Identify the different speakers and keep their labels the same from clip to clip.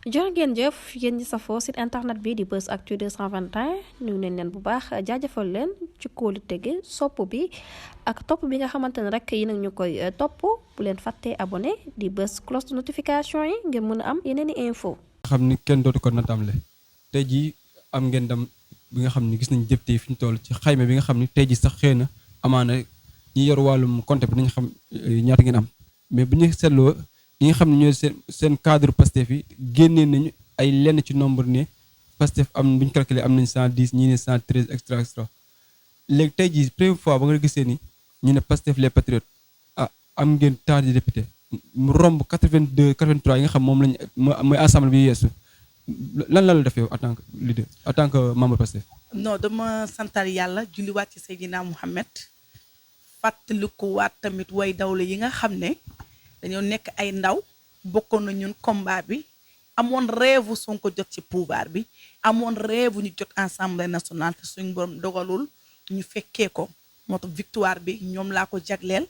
Speaker 1: jërë ngeen jëf yéen ñi safoo site internet bi di Buzz Actu 221 nuyu nañ leen bu baax jaajëfal leen ci kóolu tege sopp bi ak topp bi nga xamante ne rek yi nag ñu koy topp bu leen fàttee abonné di bës cloche de notification yi ngeen mën a am yeneen i info
Speaker 2: xam ni kenn dootu ko natamle tey jii am ngeen ndam bi nga xam ni gis nañ jëfte fi ñu toll ci xayma bi nga xam ni tey jii sax xëy na amaana ñi yor wàllum compte bi nañ xam ñaata ngeen am mais bu ñu seetloo ñi nga xam ne ñooy seen cadre Pastef yi génnee nañu ay lenn ci nombre ne Pastef am bu ñu calculé am nañ 110 ñii ne 113 extra léegi tey jii première fois ba nga gisee ni ñu ne Pastef les patriotes am ngeen tant de député mu romb 82 83 yi nga xam moom lañ mooy ensemble bi yeesu lan la def yow en tant que leader en tant que membre Pastef.
Speaker 3: non dama santal yàlla julliwaat ci Seydina Mouhamed fàttaliku waat tamit way dawle yi nga xam ne dañoo nekk ay ndaw bokkoon na ñun combat bi amoon rêve Sonko jot ci pouvoir bi amoon rêve ñu jot Assemblée nationale te suñ borom dogalul ñu fekkee ko moo tax victoire bi ñoom laa ko jagleel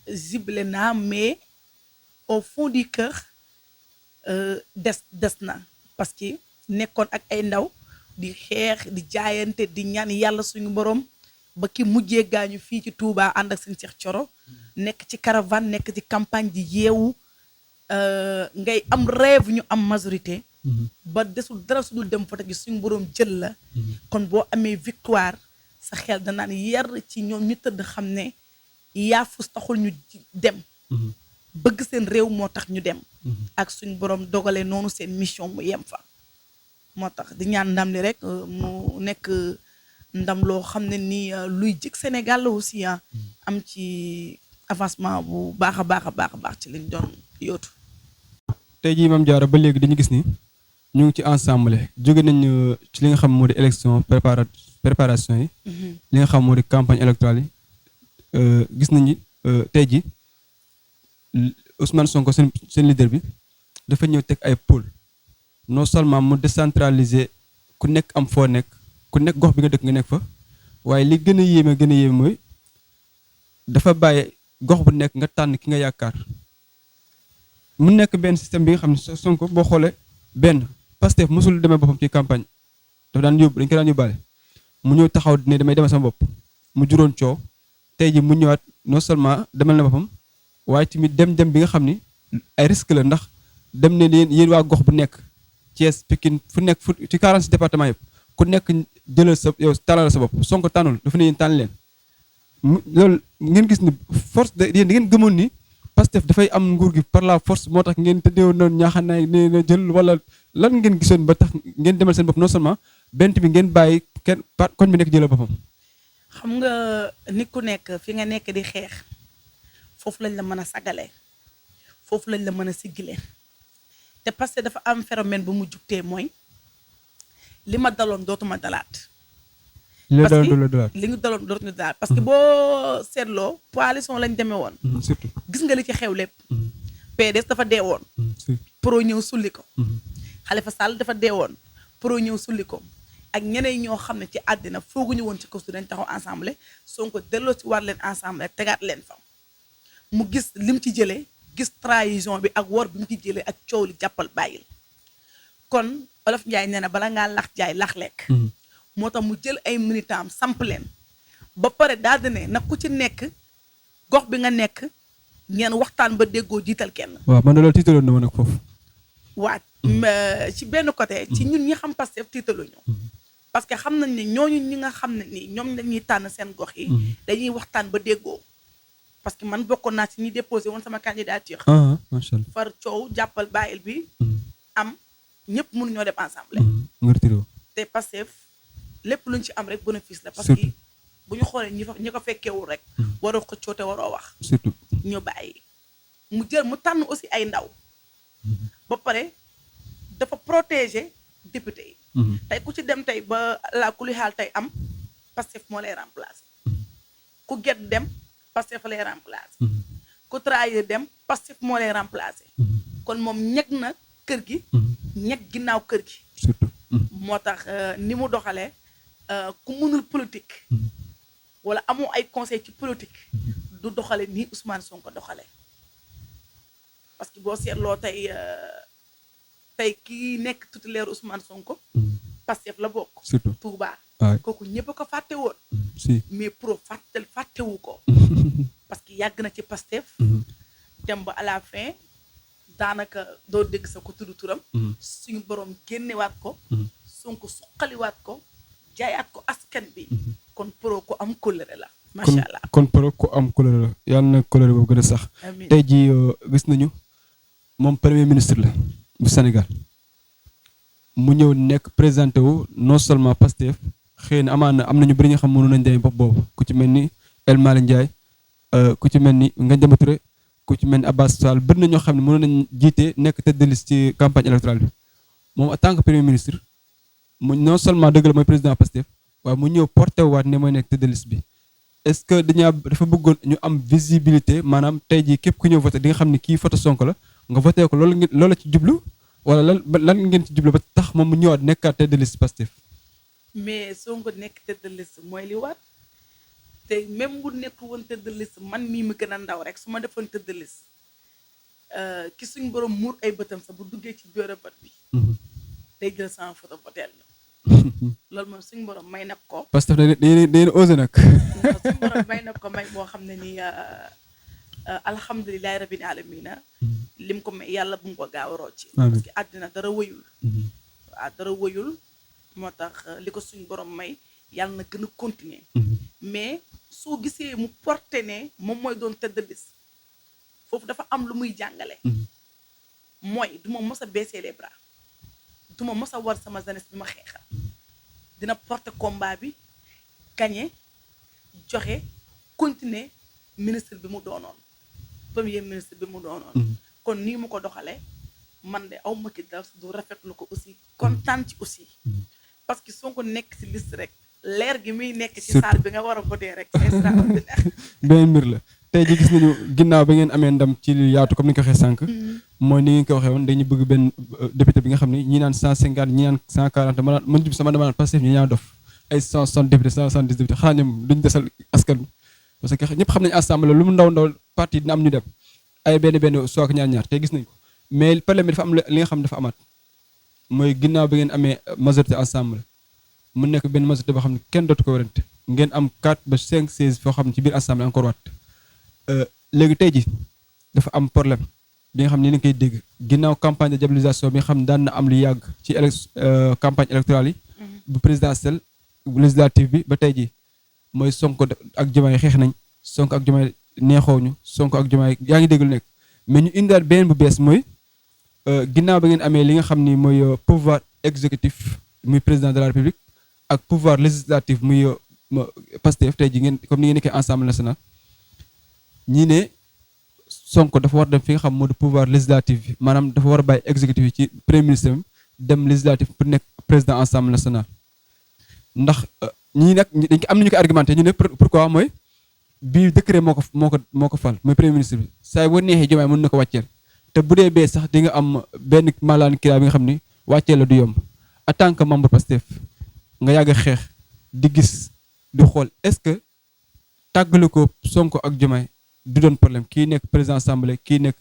Speaker 3: zible naa mais au fond du cœur des na parce que nekkoon ak ay ndaw di xeex di jaayante di ñaan yàlla suñu borom ba ki mujjee gaañu fii ci Touba ànd ak seen Cheikh Thioro nekk ci caravane nekk ci campagne di yeewu ngay am rêve ñu am majorité ba desul dara su dul dem fa gi suñu borom jël la kon boo amee victoire sa xel danaan yar ci ñoom ñu tëdd xam ne yaafus taxul ñu dem bëgg seen réew moo tax ñu dem ak suñu borom dogale noonu seen mission mu yem fa moo tax di ñaan ndam li rek mu nekk ndam loo xam ne ni luy jig Sénégal la aussi am ci avancement bu baax a baax a baax a baax ci liñ doon yóotu.
Speaker 2: tey jii Mame Diarra ba léegi dañu gis ni ñu ngi ci ensemble jóge nañ ci li nga xam moo di élection préparation yi. li nga xam moo di campagne électorale yi gis nañu tey jii Ousmane Sonko seen leader bi dafa ñëw teg ay pôle non seulement mu décentraliser ku nekk am foo nekk. ku nekk gox bi nga dëkk nga nekk fa waaye li gën a yéeme mooy dafa bàyyi gox bu nekk nga tànn ki nga yaakaar mu nekk benn système bi nga xam ne Sonko boo xoolee benn Pastef mosul demee boppam ci campagne dafa daan yóbbu dañ ko daan yóbbaale mu ñëw taxaw ne damay demal sama bopp mu juróon coow tey ji mu ñëwaat non seulement demal na boppam waaye tamit dem bi nga xam ni ay risque la ndax dem ne yéen waa gox bu nekk Thiès Pikine fu nekk fu ci 46 départements yëpp ku nekk jëlal sa yow tànnal sa bopp Sonko tànnul dafa ne yéen tànn leen loolu ngeen gis ni force de yéen da ngeen gëmoon ni Pastef dafay am nguur gi par la force moo tax ngeen tëddeewoon noonu ñaaxanaay ne na jël wala lan ngeen gisoon ba tax ngeen demal seen bopp non seulement bent bi ngeen bàyyi kenn koñ bi nekk jëlal boppam.
Speaker 3: xam nga nit ku nekk fi nga nekk di xeex foofu lañ la mën a sagalee foofu lañ la mën a siggilee te parce que dafa am phénomène bu mu jugtee mooy. li ma daloon dootuma dalaat. li nga daloon dootuma dalaat parce que boo seetloo coalition lañ demee woon.
Speaker 2: surtout
Speaker 3: gis nga li ci xew lépp. PDS dafa dee woon. pro ñëw sulli ko. Khalifa Sall dafa dee woon. pro ñëw sulli ko ak ñeneen ñoo xam ne ci àddina fooguñu woon ci kaw su dañ taxaw ensemble Sonko delloo ci war leen ensemble tegaat leen fa. mu gis lim ci jëlee gis trahison bi ak wor bi mu ci jëlee ak coow li jàppal bàyyil kon. Olof Njaay nee na bala ngaa lax jaay lax lekk moo tax mu jël ay militant samp leen ba pare daal di ne nag ku ci nekk gox bi nga nekk ngeen waxtaan ba déggoo jiital kenn.
Speaker 2: waaw man de loolu tiitaloon na ma nag foofu.
Speaker 3: waa ci benn côté. ci ñun ñi xam Pastef tiitaluñu parce que xam nañ ne ñooñu ñi nga xam ne nii ñoom dañuy tànn seen gox yi. dañuy waxtaan ba déggoo parce que man bokkoon naa ci ñi déposé woon sama candidature.
Speaker 2: macha allah
Speaker 3: far coow jàppal bàyyil bi am. ñëpp mënuñoo dem ensemble. te Pastef lépp luñ ci am rek bénéfice la. parce que bu ñu xoolee ñi ko fekkeewul rek. waroo xëccoo te waroo wax.
Speaker 2: surtout
Speaker 3: ñu bàyyi mu tànn aussi ay ndaw. ba pare dafa protéger député yi. tey ku ci dem tey ba la ku li xaal tey am Pastef moo lay remplacer. ku get dem Pastef lay remplacer. ku trahir dem Pastef moo lay remplacer. kon moom ñeg na. kër gi ñeg ginnaaw kër gi
Speaker 2: surtout
Speaker 3: moo tax ni mu doxalee ku mënul politique wala amoo ay conseil ci politique du doxale nii Ousmane Sonko doxale parce que boo seetloo tey kii nekk titulaire Ousmane Sonko Pastef la bokk
Speaker 2: surtout
Speaker 3: Touba
Speaker 2: waay
Speaker 3: kooku ñëpp a ko fàtte woon
Speaker 2: si
Speaker 3: mais pro fàttewu ko parce que yàgg na ci Pastef dem ba à la fin daanaka doo dégg sa ko tudd turam suñu borom génnewaat ko Sonko suqaliwaat ko jaayaat ko askan bi kon pro ku am kóllëre la macha allah
Speaker 2: kon pro ku am kóllëre la yàlla na kóllëre boobu gën a sax
Speaker 3: amiin
Speaker 2: tey jii gis nañu moom premier ministre la bu Sénégal mu ñëw nekk présenté wu non seulement Pastef xëy na amaan na am nañu bëri nga xam mënu nañ demee bopp boobu ku ci mel ni El Malick Ndiaye ku ci mel ni Ngagne Demba Touré ku ci mel ni Abbas Sall bëri na ñoo xam ne mënu nañ jiite nekk tête de liste ci campagne électorale bi moom en tant que premier ministre mu non seulement dëgg la mooy président Pastef waaye mu ñëw porté waat ne mooy nekk tête de liste bi est-ce que dafa bëggoon ñu am visibilité maanaam tey jii képp ku ñëw voté di nga xam ne kii photo Sonko la nga voté ko loolu la ci jublu wala lan ngeen ci jublu ba tax moom mu ñëwaat nekkaat tête de liste Pastef
Speaker 3: mais Sonko nekk tête de liste mooy li war te même bu nekk woon tête de liste man mii mu gën a ndaw rek su ma defoon tête de liste ki suñ borom muur ay bëtam sax bu duggee ci bureau vote bi day jël sama photo voteel ñu loolu moom suñ borom may na ko
Speaker 2: Pastef dañuy osé nag
Speaker 3: suñ borom may na ko may boo xam ne ni alhamdulilahi rabbil alamina lim ko may yàlla bu mu ko gaaw a rocci parce que àddina dara wëyul waaw dara wëyul moo tax li ko suñ borom may yàlla na gën a continuer mais soo gisee mu porté ne moom mooy doon tête de liste foofu dafa am lu muy jàngale mooy du ma mos a baisser les bras du ma mos a war sama jeunesse bi ma xeexal dina porté combat bi gagné joxe continuer ministre bi mu doonoon premier ministre bi mu doonoon kon nii mu ko doxalee man de aw ma ki dal du rafetlu ko aussi kontaan ci aussi parce que soo ko nekk ci liste rek leer gi muy nekk ci salle bi nga war a voter rek c'est extraordinaire
Speaker 2: beneen mbir la tey ji gis nañu ginnaaw ba ngeen amee ndam ci li yaatu comme ni nga ko waxee sànq mooy ni ngeen ko waxee woon dañuy bëgg benn député bi nga xam ne ñi naan 150 ñi naan 140 man jub sama dama naan Pastef ñi ñaa dof ay 160 député 170 député xanaa ñoom duñ desal askan bi parce que ñëpp xam nañu assemblée lu mu ndaw ndaw parti dina am ñu dem ay benn soit ñaar tey gis nañ ko mais problème bi dafa am li nga xam ne dafa amaat mooy ginnaaw bi ngeen amee majorité assemblée mu nekk benn majorité boo xam ne kenn dootu ko warante ngeen am 4 ba 5 16 foo xam ne ci biir assemblée encore waat léegi tey ji dafa am problème bi nga xam ne ni koy dégg ginnaaw campagne de diabolisation bi nga xam ne daan na am lu yàgg ci campagne électorale yi bu présidentielle bu législative bi ba tey ji mooy Sonko ak Diomaye xeex nañ Sonko ak Diomaye neexooñu Sonko ak Diomaye yaa ngi dégg lu nekk mais ñu indiwaat beneen bu bees mooy ginnaaw ba ngeen amee li nga xam ni mooy pouvoir exécutif muy président de la république ak pouvoir législatif muy Pastef tey ji ngeen comme ni ngeen nekkee Assemblée nationale ñii ne Sonko dafa war dem fi nga xam moo di pouvoir législatif bi maanaam dafa war a bàyyi exécutif yi ci premier ministre dem législatif pour nekk président Assemblée nationale ndax ñii nag dañ ko am nañu ko argumenté ñu ne pourquoi mooy bii décret moo ko fal mooy premier ministre bi saa boo neexee Diomaye mën na ko wàcceel te bu dee bee sax di nga am benn malaan kiraa bi nga xam ni wàcceel la du yomb en tant que membre Pastef nga yàgg a xeex di gis di xool est-ce que tàggale ko Sonko ak Diomaye du doon problème kii nekk président assemblée kii nekk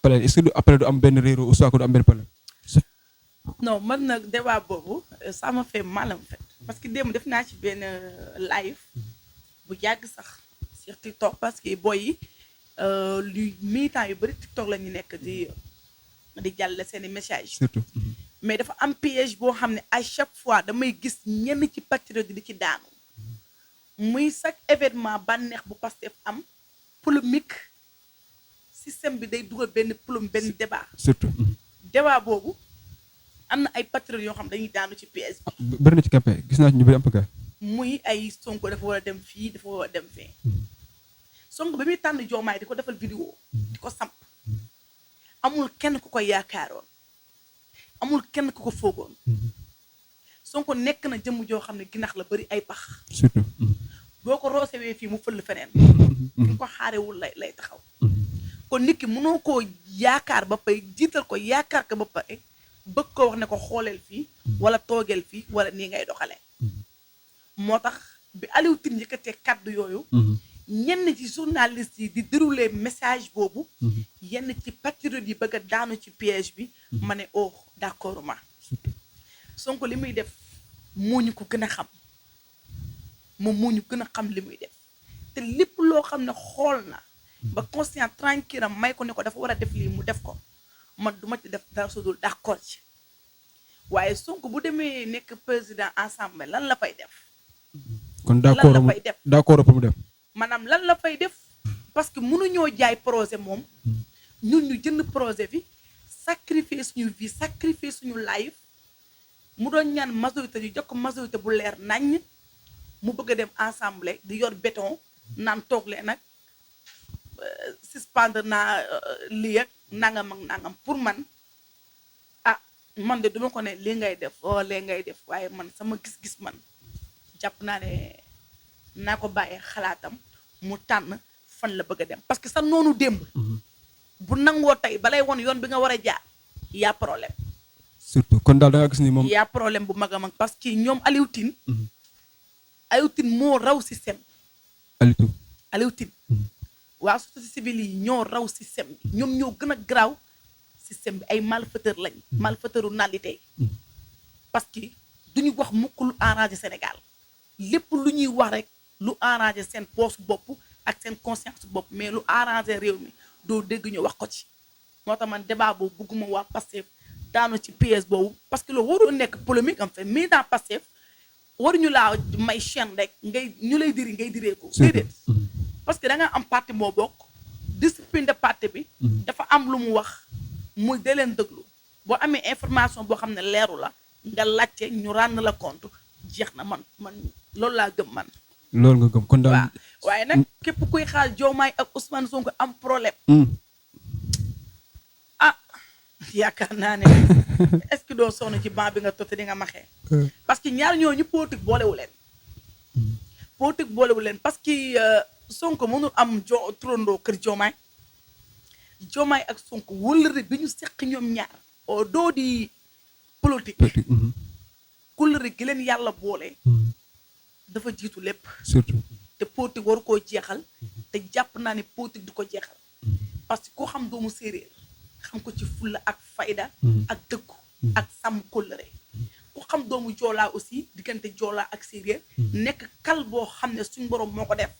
Speaker 2: palais est-ce que après du am benn réero ou soit que du am benn problème.
Speaker 3: non man nag débat boobu ça m'a fait mal en fait parce que démb def naa ci benn live bu yàgg sax sur TikTok parce que boy yi lu militant yu bëri TikTok la ñu nekk di jàllale seeni message
Speaker 2: surtout.
Speaker 3: mais dafa am piège boo xam ne à chaque fois damay gis ñenn ci patriote di ci daanu muy chaque événement bànneex bu Pastef am polémique système bi day dugal benn débat
Speaker 2: surtout.
Speaker 3: débat boobu am na ay patriotes yoo xam dañuy daanu ci piège bi
Speaker 2: bëri na ci campagne gis naa ci ñu bëri am pagaay.
Speaker 3: muy ay Sonko dafa war a dem fii dafa war a dem fee Sonko ba muy tànn Diomaye di ko defal vidéo di ko samp amul kenn ku ko yaakaaroon amul kenn ku ko foogoon Sonko nekk na jëmm joo xam ne ginax la bari ay pax
Speaker 2: surtout.
Speaker 3: boo ko roosewee fii mu fël feneen ki ko xaarewul lay taxaw kon nit ki mënoo koo yaakaar ba pare jiital ko yaakaar ko ba pare bëgg ko wax ne ko xooleel fii wala toogeel fii wala nii ngay doxalee moo tax bi Aliou Tine yëkkatee kàddu yooyu ñenn ci journaliste yi di dérouler message boobu yenn ci patriote yi bëgg a daanu ci piège bi ma ne oh d'accord ma Sonko li muy def moo ñu ko gën a xam moom moo ñu gën a xam li muy def te lépp loo xam ne xool na ba conscient tranquille am may ko ne ko dafa war a def lii mu def ko man duma ci def dara su dul d'accord ci waaye Sonko bu demee nekk président ensemble lan la fay def
Speaker 2: kon
Speaker 3: lan la fay def
Speaker 2: d'accord pour mu def
Speaker 3: maanaam lan la fay def parce que mënuñoo jaay projet moom ñun ñu jënd projet bi sacrifier suñu vie sacrifier suñu life mu doon ñaan majorité ñu jox ko majorité bu leer naññ mu bëgg a dem ensemble di yor béton naan toog leen nag suspendre naa lii ak nangam ak nangam pour man ah man de duma ko ne lii ngay def lee ngay def waaye man sama gis-gis man jàpp naa ne naa ko bàyyee xalaatam mu tànn fan la bëgg a dem parce que sa noonu démb bu nangoo tey balay woon yoon bi nga war a jaar y'a problème
Speaker 2: surtout kon daal da nga gis ni moom
Speaker 3: y'a problème bu mag a mag parce que ñoom Aliou Tine moo raw système Aliou Tine waa société civile yi ñoo raw système bi ñoom ñoo gën a garaaw système bi ay malfaiteur lañ malfaiteuru nalité parce que duñu wax mukk lu arrangé Sénégal lépp lu ñuy wax rek lu arrangé seen poche bopp ak seen conscience bopp mais lu arrangé réew mi doo dégg ñu wax ko ci moo tax man débat boobu bugguma waa Pastef daanu ci pièce boobu parce que loolu waroo nekk polémique en fait mais dans Pastef waruñu laa may chaîne rek ngay ñu lay diri ngay diree ko déedéet parce que da nga am parti moo bokk discipline de parti bi dafa am lu mu wax muy da leen déglu boo amee information boo xam ne leeru la nga laajte ñu rànd la compte jeex na man loolu laa gëm man
Speaker 2: loolu nga gëm kon daal
Speaker 3: waaye nag képp kuy xaar Diomaye ak Ousmane Sonko am problème ah yaakaar naa ne est-ce que doo sonn ci banc bi nga totti di nga maxee parce que ñaar ñooñu politique boolewu leen parce que Sonko mënul am turandoo kër Diomaye ak Sonko wëllëre bi ñu seq ñoom ñaar o doo di politique wëllëre gi leen yàlla boole dafa jiitu lépp
Speaker 2: surtout
Speaker 3: te politique waru koo jeexal te jàpp naa ne politique du ko jeexal parce que koo xam doomu séeréer xam ko ci fulla ak fayda ak dëggu ak sàmm kóllëre ku xam doomu joolaa aussi diggante joolaa ak séeréer nekk kal boo xam ne suñ borom moo ko def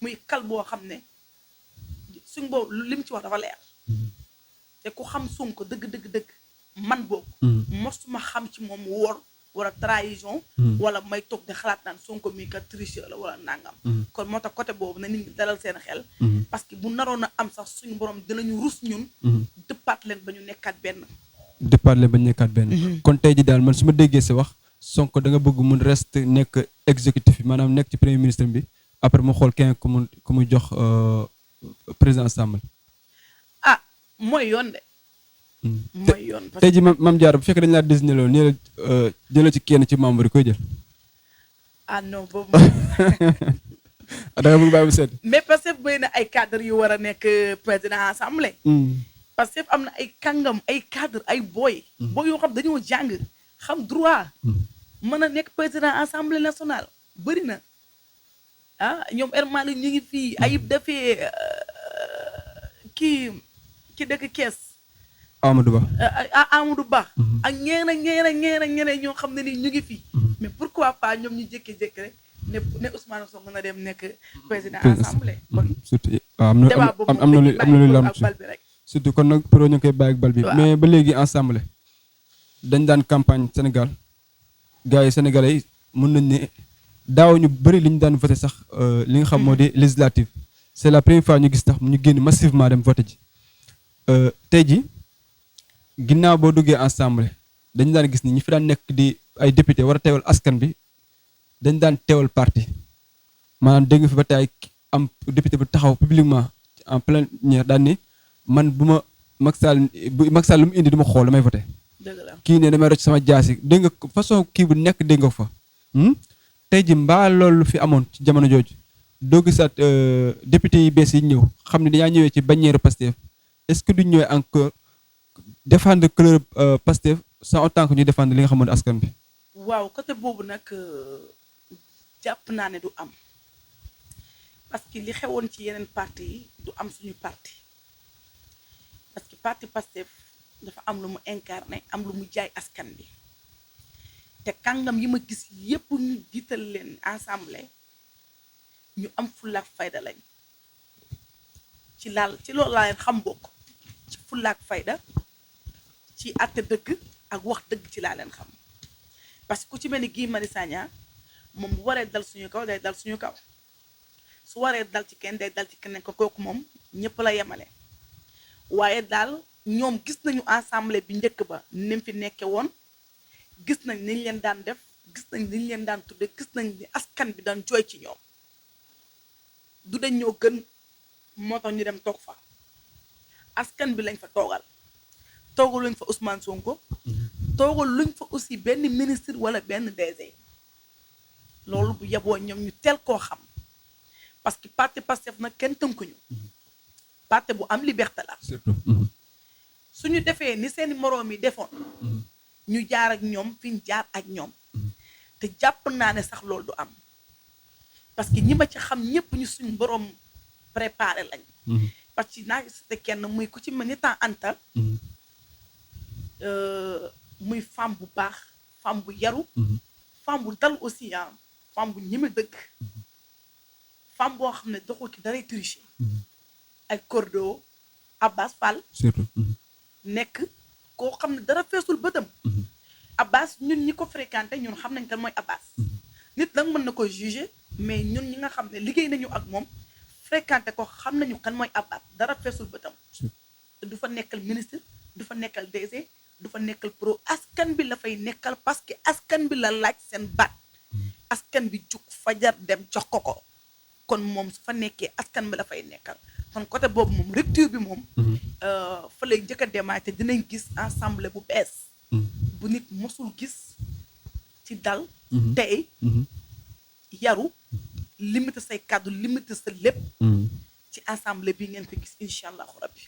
Speaker 3: muy kal boo xam ne suñ borom li mu ci wax dafa leer te ku xam Sonko dëgg man boobu mosuma xam ci moom wor wala trahison wala may toog di xalaat naan Sonko mi ka tricheur la wala nangam kon moo tax côté boobu na nit ñi dalal seen xel parce que bu naroon a am sax suñu borom dinañu rus ñun dëppaat leen ba ñu nekkaat benn
Speaker 2: kon tey ji daal man su ma déggee sa wax Sonko da nga bëgg mun reste nekk exécutif bi maanaam nekk ci premier ministre bi après mu xool kenn ku mu jox président Assemblée
Speaker 3: mooy yoon de mooy yoon
Speaker 2: tey ji Mame Diarra bu fekkee dañu laa désigné loolu nee la jëla ci kenn ci membre yi koy jël
Speaker 3: non boobu
Speaker 2: da nga bëgg bàyyi bu seet
Speaker 3: mais parce que bëri na ay cadre yu war a nekk président Assemblée parce que am na ay kàngam ay cadre ay booy yoo xam dañoo jàng xam droit mën a nekk président Assemblée nationale bëri na ñoom Hermali ñu ngi fii Ayib Daffé ki dëkk Kees
Speaker 2: Amadou
Speaker 3: Ba ak ñeneen ñoo xam ne ni ñu ngi fii mais pourquoi pas ñoom ñu jékki-jékki rek ne Ousmane Sonko na dem nekk président Assemblée kon
Speaker 2: surtout am na lu lam ci surtout kon nag pro ñu koy bàyyi ak bal bi mais ba léegi Assemblée dañ daan campagne Sénégal gars yi sénégalais yi mën nañ ne daaw ñu bëri li ñu daan voté sax li nga xam moo di législative c'est la première fois ñu gis tax ñu génn massivement dem voté ji tey ji ginnaaw boo duggee Assemblée dañu daan gis ni ñi fi daan nekk di ay député war a teewal askan bi dañ daan teewal parti maanaam dégg nga fi ba tey am député bu taxaw publiquement en plénière daan ni man bu ma Macky Sall lu mu indi du ma xool damay voté kii ne damay rocc sama jaasi dégg nga façon kii bu nekk dégg nga fa tey ji mbaa loolu fi amoon ci jamono jooju doo gisaat député yi bees yi ñëw xam ne dañaa ñëwee ci bannière Pastef est-ce que duñ ñëwee encore défendre couleur Pastef sans autant que ñu défendre li nga xamoon askan bi
Speaker 3: waaw côté boobu nag jàpp naa ne du am parce que li xewoon ci yeneen parti yi du am suñu parti parce que parti Pastef dafa am lu mu incarné am lu mu jaay askan bi te kàngam yi ma gis yépp ñu jiital leen assemblée ñu am fullaak fayda lañ ci loolu laa leen xam bokk ci fullaak fayda ci àtte dëgg ak wax dëgg ci laa leen xam parce que ku ci mel ni Guy Marius Sagna moom bu waree dal suñu kaw day dal suñu kaw su waree dal ci kenn day dal ci keneen ko kooku moom ñëpp la yemale waaye daal ñoom gis nañu assemblée bi njëkk ba ni mu fi nekke woon gis nañ ni ñu leen daan def gis nañ ni ñu leen daan tudde gis nañ ni askan bi daan jooy ci ñoom du dañ ñoo gën moo tax ñu dem toog fa askan bi lañ fa toogal luñ fa Ousmane Sonko toogal luñ fa aussi benn ministre wala benn DG loolu bu yeboo ñoom ñu teel koo xam parce que parti Pastef nag kenn tënkuñu parti bu am liberté la
Speaker 2: surtout.
Speaker 3: suñu defee ni seeni moroom yi defoon ñu jaar ak ñoom fi ñu jaar ak ñoom te jàpp naa ne sax loolu du am parce que ñi ma ci xam ñëpp ñu suñu boroom préparé lañ parce que naa cité kenn muy ku ci mel ni temps Anta muy femme bu baax femme bu yaru femme bu dal aussi femme bu ñeme dëgg femme boo xam ne doxul ci daray tricher ay cordo Abbas Fall
Speaker 2: surtout.
Speaker 3: nekk koo xam ne dara feesul bëtam Abbas ñun ñi ko fréquenté ñun xam nañ kan mooy Abbas nit nag mën na ko juger mais ñun ñi nga xam ne liggéey nañu ak moom fréquenté ko xam nañu kan mooy Abbas dara feesul bëtam te du fa nekkal ministre du fa nekkal DG du fa nekkal pro askan bi la fay nekkal parce que askan bi la laaj seen baat askan bi jug fajar dem jox ko kon moom su fa nekkee askan bi la fay nekkal kon côté boobu moom rupture bi moom fa lay njëkk a démarrer te dinañ gis ensemble bu bees bu nit mosul gis ci dal tey yaru limite say kàddu limite sa lépp ci ensemble bi ngeen ko gis incha allahu rabbi